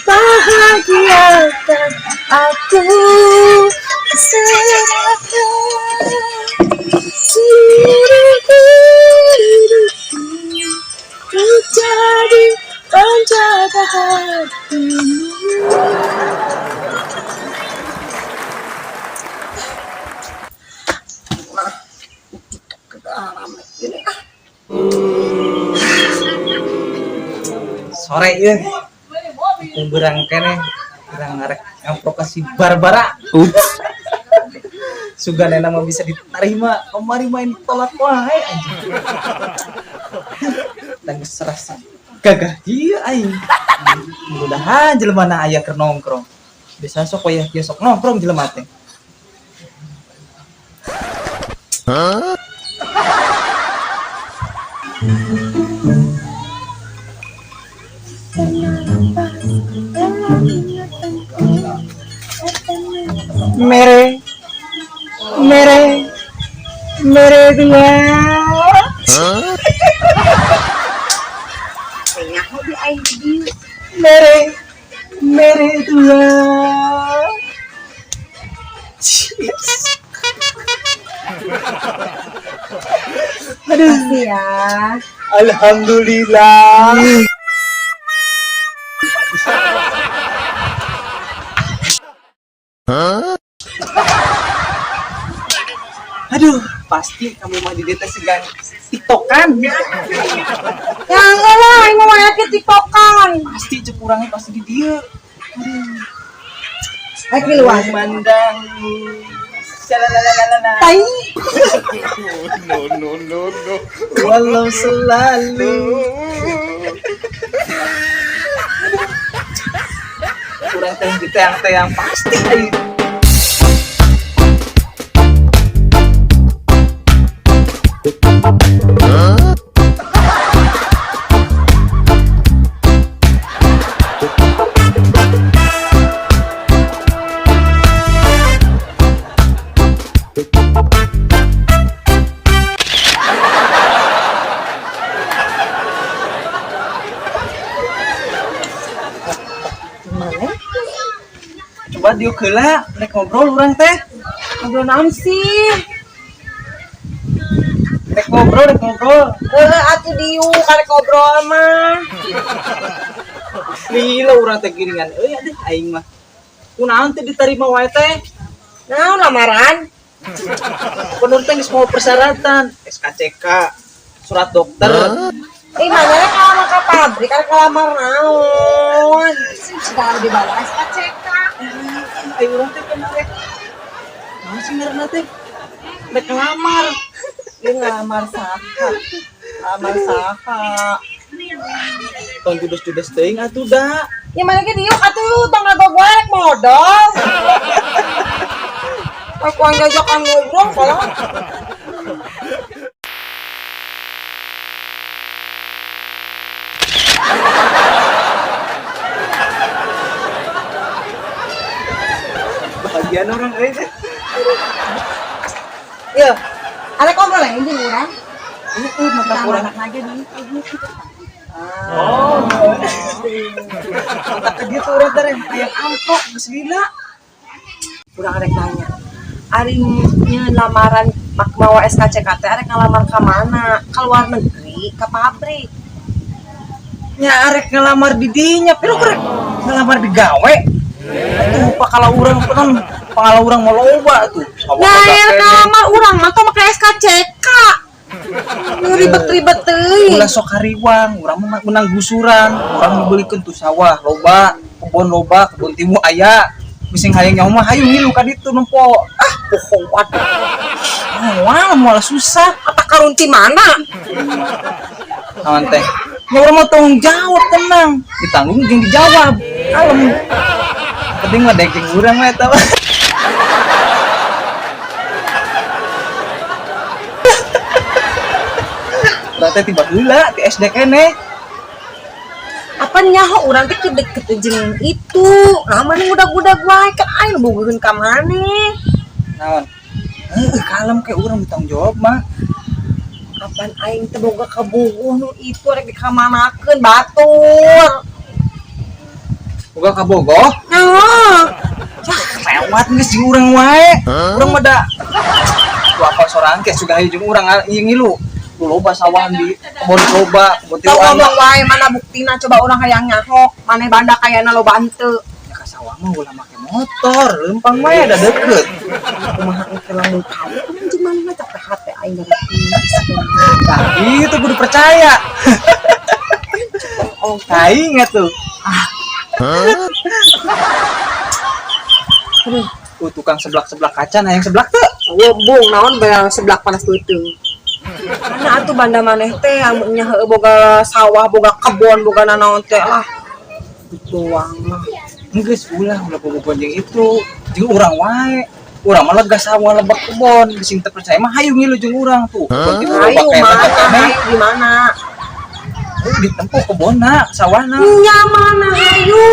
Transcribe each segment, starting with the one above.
Bahagiakan aku, serahkan seluruh hidupku menjadi penjaga hatimu. Nah, TikTok rame gini ah. Sore ya, beurang keneh, urang ngarek ngamprok si Barbara. Ups. Sugan enak mah bisa diterima, kemari main tolak wae anjing. Dan geus serasa gagah kieu aing. Mudah-mudahan jelema na aya keur nongkrong. Biasa sok wayah kieu sok nongkrong jelema teh. Mere, mere, mere dua. Nyaho di aing di dieu. Mere, mere dua. Aduh. Makasih ya. Alhamdulillah. Aduh, pasti kamu mah di segan TikTokan. Ya enggak lah, aing mah yakin TikTokan. Pasti cekurangnya pasti di dia. Ayo keluar. Mandang. Shalalalalala. Tai. No, no, no, no. Walau selalu kurang teh diteang-teang pasti ayo. Mana? Coba diuk heula, rek ngobrol urang teh. Ngobrol naon sih? Rek ngobrol, rek ngobrol. Heeh, atuh diuk karek ngobrol mah. Lila urang teh giringan euy aduh aing mah. Kunaon teh diterima wae teh? Naon lamaran? Penur teh geus mau persyaratan, SKCK, surat dokter. Eh, mana rek ngelamar ke pabrik, arek ngelamar naon? Segala dibawa SKCK. Aing urang teh kan rek. Naon sih ngaranna teh? Rek ngelamar. Dia ngelamar saha? Ngelamar saha? Tong judes-judes teuing atuh da. Ya mana ge diuk atuh tong ngagog wae rek modal. Aku ngajakan ngobrol kalau Bahagian orang euy teh. ya. Arek ngobrol yang ini urang. Heeh, mata kurang. Anak lagi di. Oh. Mata ke dieu urang teh hayang amplop geus lila. Urang arek nanya. Ari nyeun lamaran mak mawa SKCK teh arek ngalamar ka mana? Ka luar negeri, ka pabrik. Nya arek ngelamar di dinya, pero rek ngelamar di gawe. Atuh pakala urang penon, pangala urang mah loba tuh. Nah, ya ngelamar urang mah tong make SKCK. Nu ribet-ribet teuing. Ulah sok hariwang, urang mah menang gusuran, urang dibelikeun tuh sawah loba, kebon loba, kebon timu aya. Bising hayang nyaho mah hayu ngilu ka ditu nempo. Ah, bohong waduh. Moal moal susah. Apa karunti mana? Naon teh? Nya urang mah tanggung jawab tenang, ditanggung jeung dijawab. Kalem. Penting mah dek jeung urang mah eta mah. Urang teh tiba heula ti SD keneh. Apa nyaho urang teh keur deket jeung itu. Nah, maneh ngudag-ngudag wae kan aing nu bogoheun ka maneh. Naon? Heuh, kalem ke urang ditanggung jawab mah. Kapan aing teh boga kabogoh nu itu rek dikamanakeun batur. Boga kabogoh? Nah, Lewat geus jeung urang wae. Urang mah da ku apal sorang ke sudah hayu jeung urang ieu ngilu. Lu loba sawahan di kebon loba, kebon tong tilu ngomong wae mana buktina coba urang hayang nyaho, maneh banda kayana loba henteu. Ya ka sawah mah ulah make motor, leumpang wae da deket. Kumaha engke lamun kawin jeung maneh mah capek hate aing dari Nah, itu kudu percaya. Oh, Aing atuh. aduh, Tuh tukang seblak-seblak kaca nah yang seblak tuh. Wobung naon bayang seblak panas beuteung. Mana atuh banda maneh teh amun nya heueuh boga sawah, boga kebon, boga nanaon teh lah. Doang mah. Geus ulah ulah bobogohan jeung itu. Jeung urang wae. Urang mah lega sawah lebak kebon, bising teu percaya mah hayu ngilu jeung urang tuh. Kebon tilu loba Hayu keneh, mana? keneh. Hayu di mana? Di tempo kebonna, sawahna. Nya mana hayu?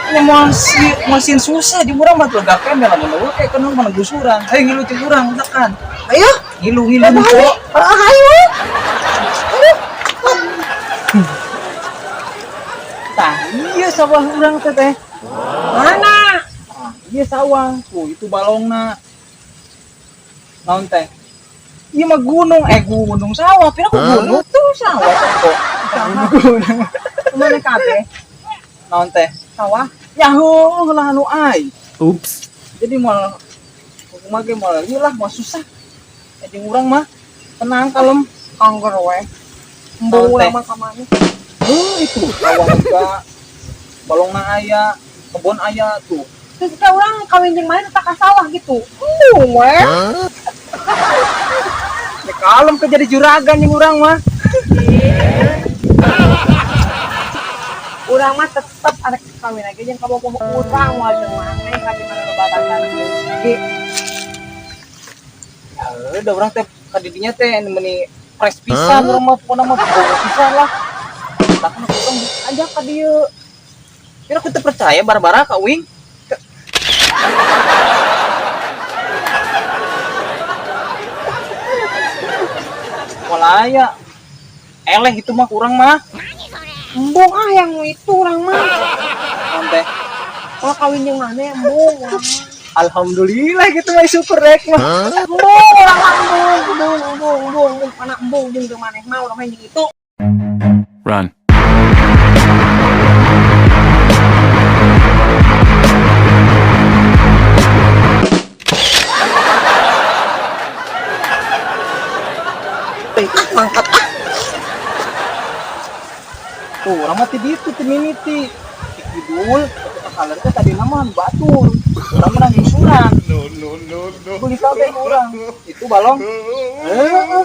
Nya moal si mesin susah jeung urang mah lega keneh lamun eueuh kayak kenal mana gusuran. Hayu ngilu jeung urang tekan. Ayo, Ngilu ngilu nempo. hayu. Tah iya sawah urang teh teh. Mana? Ah, iya sawah. Tuh itu balongna. Naon teh? Iya mah gunung, gunung sawah, pira ku gunung tuh sawah teh kok. Gunung. Mana kabeh? Naon teh? Sawah. Yahu lah anu ai. Oops. Jadi moal kumaha ge moal ieu lah moal susah. Jeung urang mah tenang kalem. Angger we. Embung Naon teh? urang mah ka maneh. Heuh itu sawah lega. Balongna aya, kebon aya tuh. Terus kita urang kawin jeung maneh teteh ka sawah gitu. Embung we. Ya kalem ke jadi juragan jeung urang mah. Urang mah tetep arek kawin lagi jeung kabogoh urang moal jeung maneh ka di mana loba bandana ge. Ya udah urang teh ka didinya teh meni fresh pisan urang mah pokona mah bogoh pisan lah. Bahkan urang ajak ka dieu. Kira aku teu percaya bara-bara ka uing. Walaya. Eleh itu mah kurang mah. Embung ah yang itu urang mah. Naon teh? Kalau kawin jeung maneh embung urang mah. Alhamdulillah gitu mah syukur rek mah. Embung urang mah embung, embung, embung, embung, embung. Mana embung jeung teu maneh mah urang mah jeung itu. Run. Ah, mangkat ah. Tuh, urang mah ti ditu ti mimiti. Ti kidul, ka kaler teh tadi mah batur. Urang mah gusuran. No, no, no, no. Beli kabeh ku urang. Itu balong. Heeh.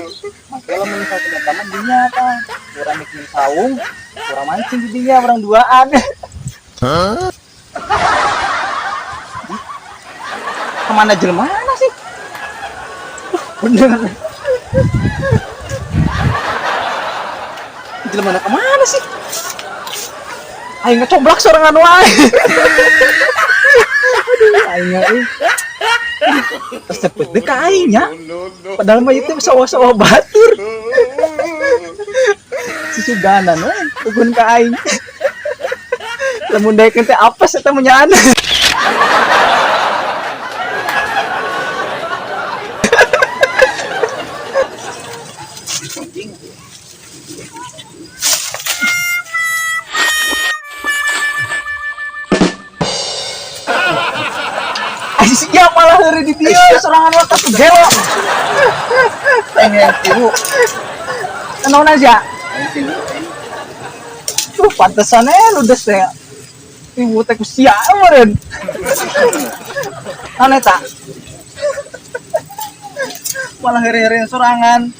Make lamun misalkan eta mah dinya tah. Urang bikin saung, urang mancing di dinya urang duaan. Kemana jelema sih? Bener. Jelema kemana sih? Aing ngecoblak sorangan wae. Aduh, aing euy. Terus cepet deh ka aing nya. No, no, no. Padahal mah itu sawah-sawah batur. Susuganan we, tugun ka aing. Lamun daekeun teh apes eta mah nyaan. Sia malah heureuy di dieu sorangan mah kasih gelo. Pengen tilu. Naon aja? Tuh pantesan ludes teh. Ibu teh ku sia meureun. Naon eta? Malah heureuy-heureuy sorangan.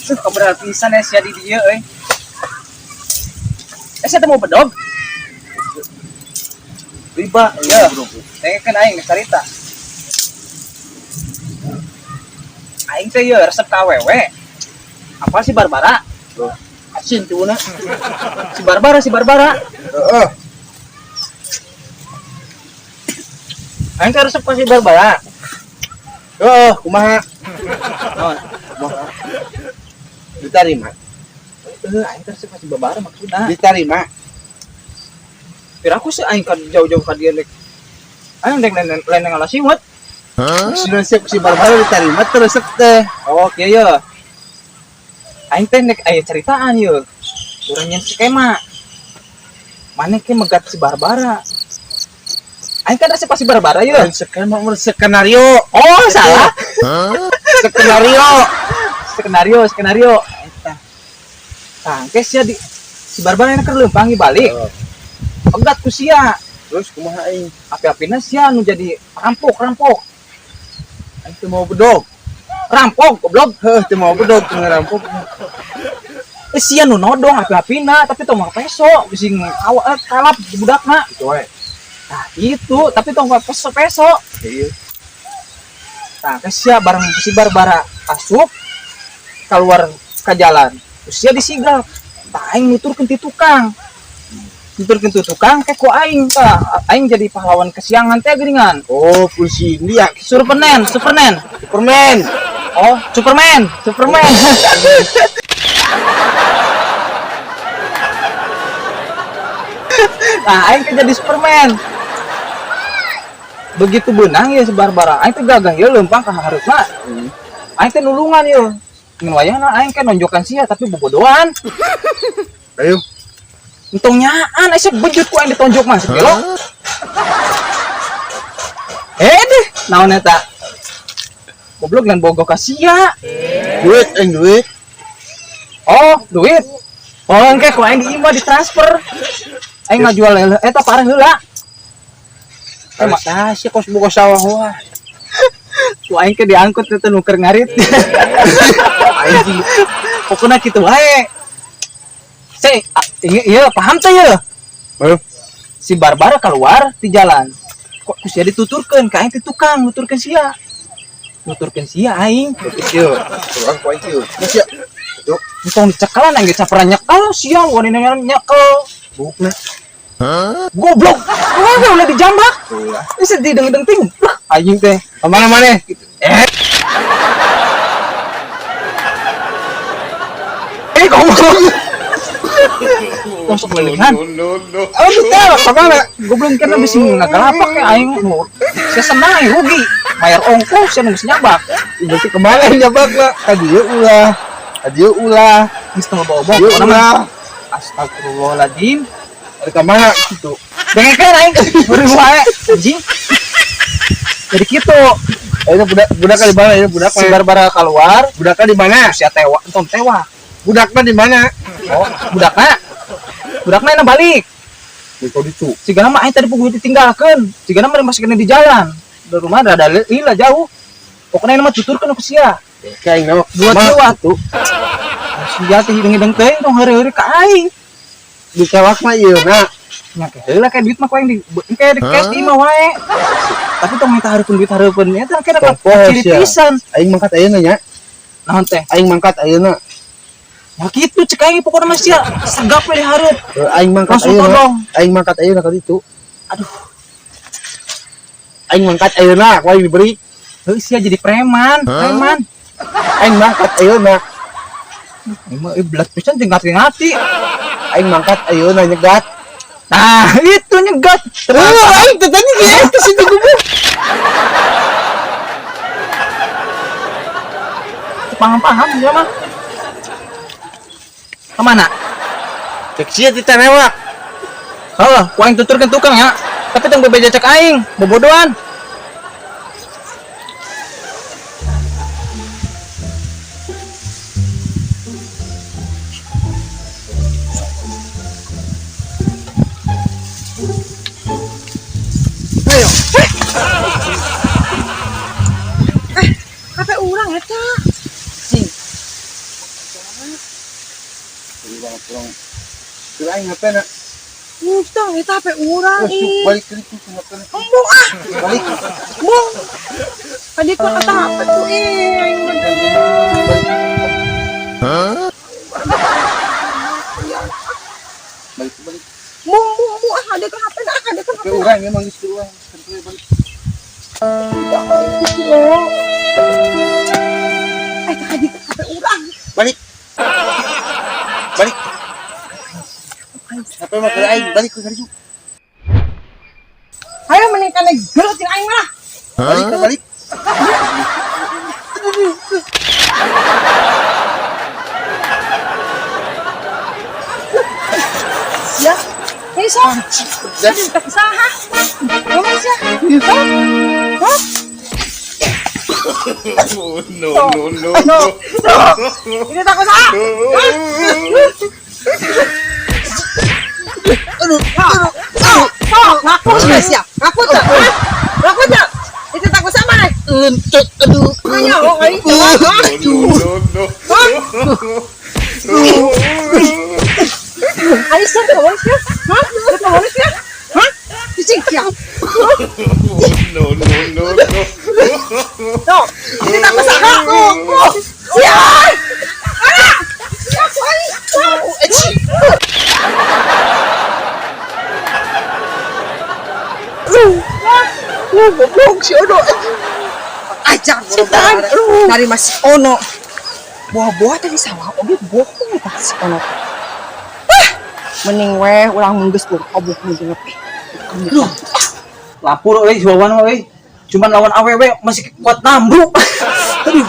Tuh kaberat pisan sia di dieu euy. Sia teh mau bedog? Riba, ya. Dengekeun aing carita. Aing teh ieu resep ka awewe. Apa si Barbara? Asin tiwuna. Si Barbara, si Barbara. Heeh. Aing teh resep ka si Barbara. Heeh, kumaha? Naon? Kumaha? Diterima. Heuh, aing teh resep ka si Barbara maksudna. Diterima. Piraku sih aing ka jauh-jauh ka dieu rek. Aing rek lain ngalah siwet. Si resep si Barbara diterima terus resep teh. Oh, kieu ye. Aing teh nek aya ceritaan ye. Urang nyen skema. Maneh ke megat si Barbara. Aing kan resep si Barbara ye. Lain skema mah skenario. Oh, salah. Skenario. Skenario, skenario. Eta. Tah, engke sia di si Barbara keur leumpang balik. Pegat ku sia. Terus kumaha aing? Api-apina sia nu jadi rampok, rampok. Aing teu mau bedog. Rampok, goblok. Heuh, teu mau bedog teu ngerampok. Sia nu nodong api-apina tapi tong make peso, bisi ngawa kalap budakna. Gitu wae. Nah, itu, tapi tong make peso-peso. Iya. Nah, ke sia bareng si Barbara asup keluar ke jalan. Terus sia disigap. Tah aing nuturkeun ti tukang. Nuturkeun ti tukang ke ku aing tah. Aing jadi pahlawan kesiangan teh geuningan. Oh, polisi India. Superman, Superman. Superman. Oh, Superman, Superman. Nah, aing teh jadi Superman. Begitu benang ya si Barbara, aing teh gagah ya leumpang ka hareupna. Aing teh nulungan ya. Ngan wayahna aing kan nonjokan sia tapi bobodohan. Ayo. Entong nyaan, aya bejut ku aing ditonjok mah sekilo. Deh, naon eta? Goblok ngan bogo ka sia. Duit aing duit. Oh, duit. Oh, engke ku aing di imah ditransfer. Aing ngajual eta parah heula. Masa sih kos buka sawah wah. Ku aing ke diangkut teh nuker ngarit. Anjing. Pokona kitu wae. Se, iya paham teh ye. Heuh. Si Barbara keluar di jalan. Kok ku sia dituturkeun ka aing teh tukang nuturkeun sia. Nuturkeun sia aing. Kieu. Tukang ku aing kieu. Sia. Tuh, Entong dicekalan aing ge caperan nyekel sia wani nyekel. bukna. Goblok. Kumaha ulah dijambak? Ini sedih deng-deng ting. Lah, anjing teh. Kemana mana? Goblok. Kosok lelehan. No, no, no. Oh, betul. Kemana? Goblok kan habis ngagalapak ya aing. Saya senang aing rugi. Bayar ongkos saya nunggu nyabak. Berarti kemana yang nyabak lah? Kadieu ulah. Kadieu ulah. Geus teu bawa-bawa. Dieu ulah. Astagfirullahaladzim. Dari kemana gitu? Dengekeun aing. Beureum wae anjing. Jadi gitu. Itu budak budaknya di mana? Itu budaknya. Si Barbara keluar, Budaknya di mana? sia tewa, entong tewa. Budaknya di mana? Oh, budakna. Budakna enak balik. Di kau ditu. Sigana mah aing tadi puguh ditinggalkeun. Sigana mah masih kena di jalan. Dari rumah rada lila jauh. Pokoknya ini mah tuturkeun ku sia. Kayak nama Dua tiwa tuh. Sia teh hidung-hidung teuing tong heureuy-heureuy ka aing. Ditewak mah ieu na. Nya ke heula kayak duit mah ku aing di kayak di cash di imah wae. Tapi tong minta hareupeun duit hareupeun nya teh kira Tong poho ciri sia. pisan. Aing mangkat ayeuna nya. Naon teh? Aing mangkat ayeuna. Ya kitu cek aing pokokna mah sia segap we di hareup. Aing mangkat Langsung ayeuna. todong. Aing mangkat ayeuna ka ditu. Aduh. Aing mangkat ayeuna, ku aing diberi. Heuh sia jadi preman, preman. Aing mangkat ayeuna. Aing mah belat pisan jeung ngati-ngati. Aing mangkat ayeuna nyegat. Nah, itu nyegat. Aing teh tadi ge situ goblok. Paham-paham dia mah. Kemana? Cek sia di tanewak. Heuh, ku aing tuturkeun tukang ya. Tapi tong bebeja cek aing, bobodohan. Ayo. HP urang eta. Cing. Pulang. Pulang aing HP na. Utang eta HP urang ih. Balik ke itu, kenapa? Embung ah. Balik. Embung. Tadi kok kata HP tuh ih aing mah. Balik, balik. Embung embung embung ah ada kan HP nah ada kan Ke urang emang geus ke urang. Balik. Eh tadi kan HP urang. Balik. Balik. Apa mah ke aing balik ke ditu. Hayo mending kana gelut jeung aing mah. Balik ke balik. Ya. Hei sok. Aduh, tak saha. Ngomong sia. Hah? Hah? Oh, no, no, no, No. no. Ini tak saha. Aduh, Aduh. Sok, ngaku sudah siap. Ngaku tak? Hah? Ngaku tak? Itu tak sama nih. Entot aduh. Nanya, oh, aing. No, no, no. Ayo sih, kamu sih. Hah? Itu kamu sih. Hah? Cicing siap. No, no, no, no. No, ini tak saha. Siap. Anak. Siap, aing. Lu goblok si Ono. Ajar Setan. dari Mas Ono. Buah-buah tadi sawah oge bohong tah si Ono. Ah, mending weh urang munggeus goblok munggeus. Aduh. Lapor euy si Wawan mah euy. Cuman lawan awewe masih kuat nambru. Aduh.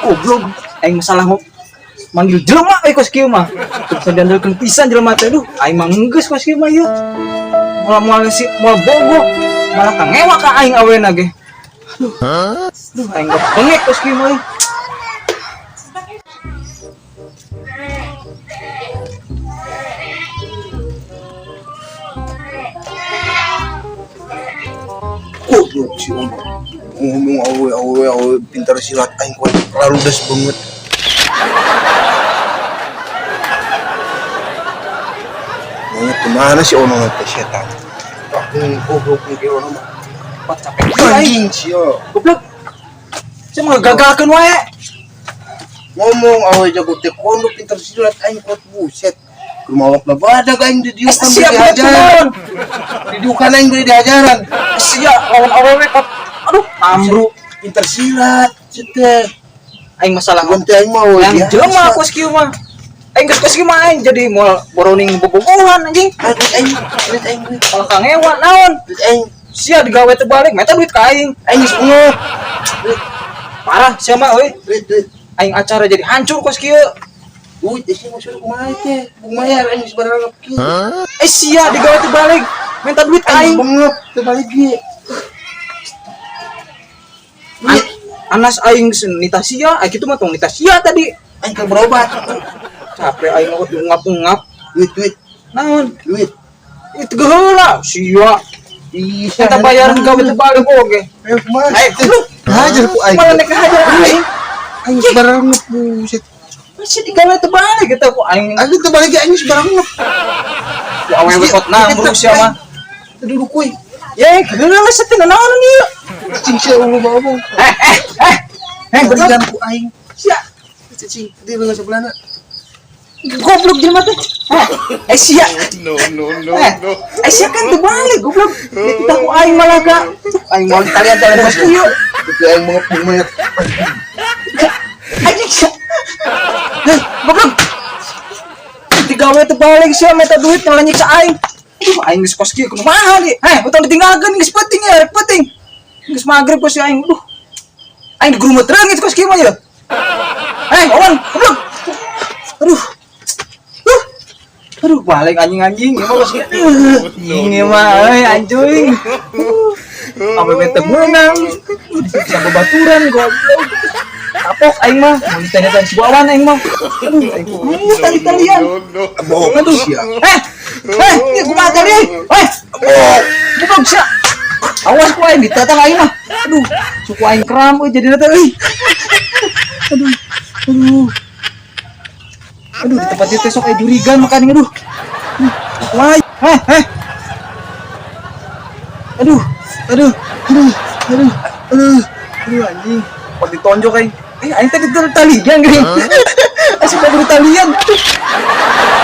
Goblok. Aing masalah mau manggil jelema euy kos kieu mah. Teu bisa diandalkeun pisan jelema teh aduh. Aing mah geus kos kieu mah ieu. Moal-moal si moal bogo. Malah ka ngewa ka aing awena ge. Aduh. Aduh aing gak bengek kos kieu mah euy. Goblok si Ono. Ngomong awe awe awe pintar silat aing kuat laludes banget. Monyet kemana si Ono teh setan? Ah, goblok nih Ono mah. Kuat capek aing. Anjing sia. Goblok. Saya mah gagalkeun wae. Ngomong awe jago taekwondo pintar silat aing kuat buset. Rumah awak badak aing didiukan Siap beri diajaran. betul. Didiukan aing beri diajaran. Sia lawan awewe kot. Aduh, nambru. Pintar silat, cetek. Aing masalah Bukan teh aing mah we yang jelema kos kieu mah. Aing geus kos kieu mah aing jadi moal boroning bobogohan anjing. Duit aing, duit aing, duit Kalau ka ngewa naon? duit aing. Sia digawe teu balik, meta duit ka aing. Aing geus unguh. Duit, Parah sia mah euy. duit, duit. Aing acara jadi hancur kos kieu. Duit sih maksud kumaha teh? Bung mayar aing geus barang kieu. Eh sia digawe teu balik, minta duit ka Aing aing. bengep teu balik ge. Anas aing nita sia, aing kitu mah tong nita sia tadi. Aing keur berobat. Capek aing mah ngap-ngap. Duit, duit, Naon? duit. Itu geheula sia. Iya. Minta bayaran gawe teu balik oge. Ayo kumaha? Aing lu Hajar ku aing. malah nek hajar aing. Aing geus barang buset. Masih digawe teu balik gitu ku aing. Aing teu balik ge aing geus barang Ku awewe kot nambru sia mah. Duduk kuy. Ye, geheula setin naon ieu? Cicing sia ulu bawa. Eh eh eh. Eh, goblok. Balikan ku aing. Sia, Cicing di leungeun sebelahna. goblok jelema teh. Eh, eh sia. No, no, no, Eh, no. eh sia kan teu balik goblok. Ya kita ku aing malah ka. Aing moal talian-talian kos kieu. Tapi aing bengep bung mayar. Anjing sia. Eh, goblok. Digawe teu balik sia minta duit malah nyiksa aing. Aduh, aing geus kos kieu kumaha di? Eh, utang ditinggalkeun geus penting ya, rek penting. Geus magrib kos aing. Aduh. Aing digerumut reungit kos kieu mah ya. Eh, Wawan, goblok. Aduh. Aduh, balik anjing-anjing ya mah kos kieu. Ini mah euy anjing. Awewe teu meunang. Disiksa babaturan goblok. Kapok aing mah, mun ditanya si Wawan aing mah. Aduh, aing kudu tali-talian. No, no. Bohong Aduh. sia. Eh, eh, ini kumaha tadi? Eh, goblok sia. Awas ku aing ditatang aing mah. Aduh, suku aing kram euy jadina teh euy. Aduh. Aduh. Aduh, di tempat itu sok aya jurigan makanya aduh. Wah. Eh, eh. Aduh, aduh, aduh, aduh, aduh, aduh anjing. Kok ditonjok aing. Eh, aing tadi talian geuning. Asup talian. Aduh.